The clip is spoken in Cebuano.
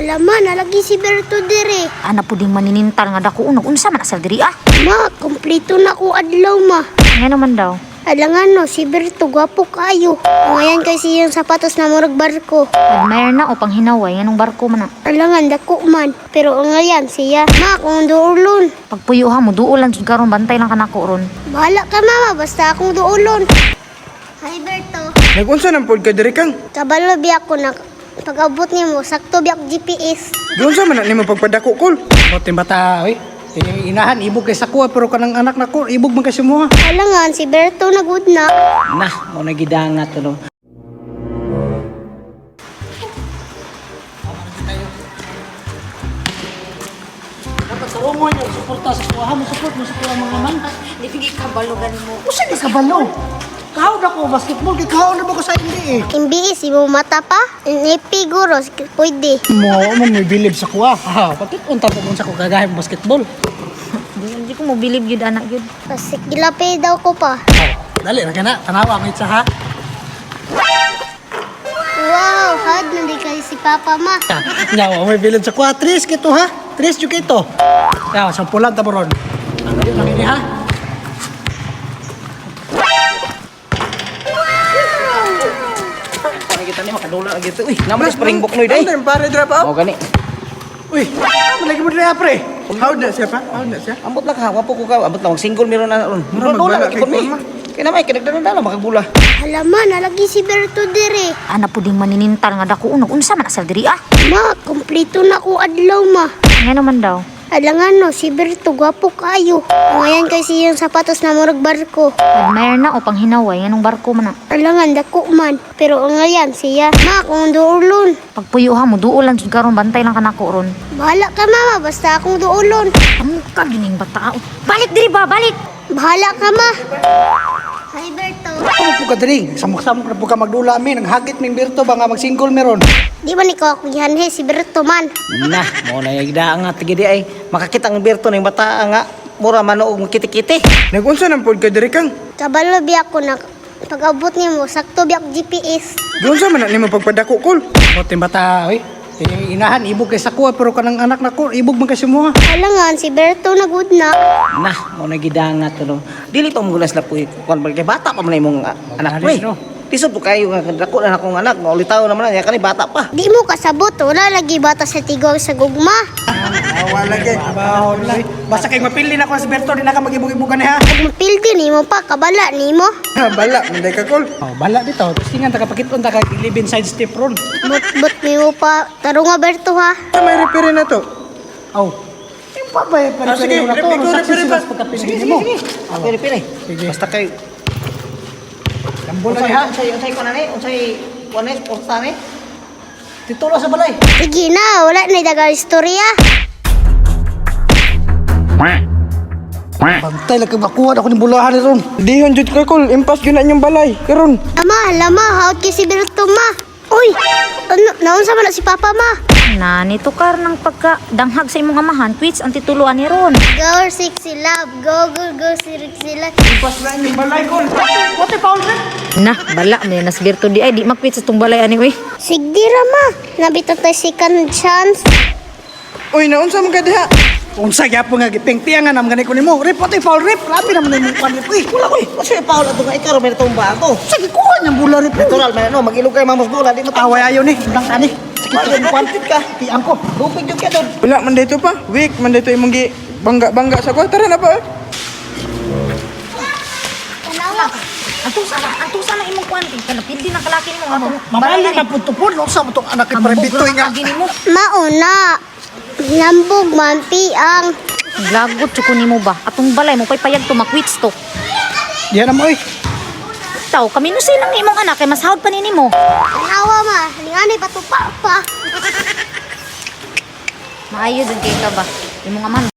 Hala ma, nalagi si Berto dire. Ana puding maninintal nga dako unog unsa man asal diri ah. Ma, kompleto na ko adlaw ma. Nga naman daw. Alangan no, si Berto gwapo kaayo. Ngayon kay siyang sapatos na murag barko. Admire na o panghinaway nganong barko man na. Alangan dako man, pero ang ngayon siya, ma akong duulon. Pagpuyo ha mo duolan jud karon bantay lang kanako ron. Bahala ka mama, basta akong duulon. Hi Berto. Nagunsa nang pod ka diri kang? Kabalo biya ko na pag-abot nimo, sakto biya ko GPS. Giunsa man na nimo pagpadako kol? Bote bata, oy. Eh, inahan ibog kay sa kuha pero kanang anak nako ibog man kay sumuha. Alangan si Berto nagud na. Nah, mo na gidangat ano. Dapat sa umoy niyo suporta sa kuha mo support mo sa kuha mga man. Di kabalo gani mo. Usa ni kabalo. Kaon ako basketball kay kaon na ba ko sa hindi eh. MBS imo mata pa? NP guro, pwede. Mo mo may bilib sa kuha. Ha, patit unta po sa ko kagahin basketball. Di ko mo bilib yun anak yun. Kasi gilapi daw ko pa. Oh, dali ra kana tanawa ko itsa ha. Wow, hard na di kayo si Papa ma. Nyawa may bilib sa kuha. Tres kito ha. Tres jud kito. Yaw, sampulan ta mo ron. Ano yun lang ini ha? Para kita ni makadula lagi ito. Uy, naman springbok noy day. Ano pare drop out? Mo gani. Uy, malagi mo diri ha, pre. How na siya pa? How na siya? Ambot lang ka, wapo ko ka, ambot lang single meron na ron. Mura Mura magbala lagi kay kon mi. Kulma. Kay na may kinagdala makabula. Hala ma, nalagi si Berto dire. Ana puding maninintal nga dako unog unsa man asal diri ah. Ma, kompleto na ko adlaw ma. Nga naman daw. Alangan no, si Berto gwapo kaayo. Ngayon kay siyang sapatos na murag barko. Admire na o panghinaway nganong barko man na. Alangan dako man, pero ang ngayon siya, ma akong duulon. Pagpuyo ha mo duolan jud karon bantay lang kanako ron. Bahala ka mama, basta akong duulon. Amo ka gining bata. Balik diri ba, balik. Bahala ka ma. Hi Berto. Ano po ka diri? Samok-samok na po ka magdula mi, naghagit ming Berto ba nga mag-single meron. Di ba nikaw ako gihanhe si Berto man? Nah, mo na gidangat gidi ay makakita ang Berto ning bata nga mura man og kiti-kiti. Nagunsa nang pod ka diri kang? Kabalo biya ko na pag-abot nimo, sakto biya ko GPS. Giunsa man na nimo pagpadako kol? Bote bata, oy. Eh, inahan ibog kay sa kuha pero kanang anak nako ibog man kay sumuha. Alangan si Berto nagud na. Nah, mo na gidangat ano. Dili pa mo gulas na po kon kay bata pa man imong anak Malis, pre. no? Lisod po kayo nga dako na akong anak, maulitaw naman na, ya kani bata pa. Di mo kasabot, wala lagi bata sa tigong sa gugma. Wala kay. Bahon lang. Basta kay mapili na ko si Berto di na ka magibog-ibogan ha. Pag mapildi nimo pa, kabala nimo. Ha, bala man day ka kol. Oh, bala dito. Tapos tingan ta kapakit-on ta ka 11 side step ron. But-but nimo pa, tarong nga Berto ha. Sa may referee na to. Oh. Yung pa ba Ah, sige, na to? ikaw, Success referee sila pa. sa pagkapili mo. Pili pili. Sige. Basta kay Lambol na ha. Unsay unsay kuan ani? Unsay kuan ni sporta ni? Titulo sa balay. Sige na, wala na daga istorya. Bantay lang kay makuha na ako ng bulahan ni ron. Dihon jud ka kol, impas gyud na inyong balay. Karon. Ama, lama, haot kay si Berto ma. Uy, ano, naunsa man na si Papa ma? Na nito kar ng pagka danghag sa imong amahan, tweets ang tituluan ni ron. Go sexy love, go go go sexy love. Impas na inyong balay kol. What the foul rep? Na, bala may nasbirto di ay di makwit sa tong balay ani uy. Sigdi ra ma, nabito tay second chance. Uy, naunsa man ka diha? Unsa gyapon nga gipingtian nga nam gani ko nimo. Rep, what the foul rep? Labi naman na imong kwan rep. Uy, Wala koy. Unsay Paul ato nga ikaw may tumba ato. sige kuha niyang bula rep. Natural man no, magilog kay mamos bola di mo Away ayo ni, undang tani. Sakit ang kwan. ka. Piang ko. Lupig jud ka doon. Wala man dito pa. Weak man dito imong gi bangga-bangga sa ko. Tara na pa. eh. Tanawa. Anto sana imong kwan kay kanapildi ng kalaki nimo nga atong Mamali na po tupon. Unsa mo tong anak kay Prebitoy nga. nimo. Mauna, hinambog man piang. Lagot jud ko nimo ba? Atong balay mo pay payag to makwits to. Diyan na mo oy. Taw kami no silang imong anak kay mas hawd pa ni nimo. Tanawa ma, lingani patupa pa. Maayo jud kay ka ba? Imong amahan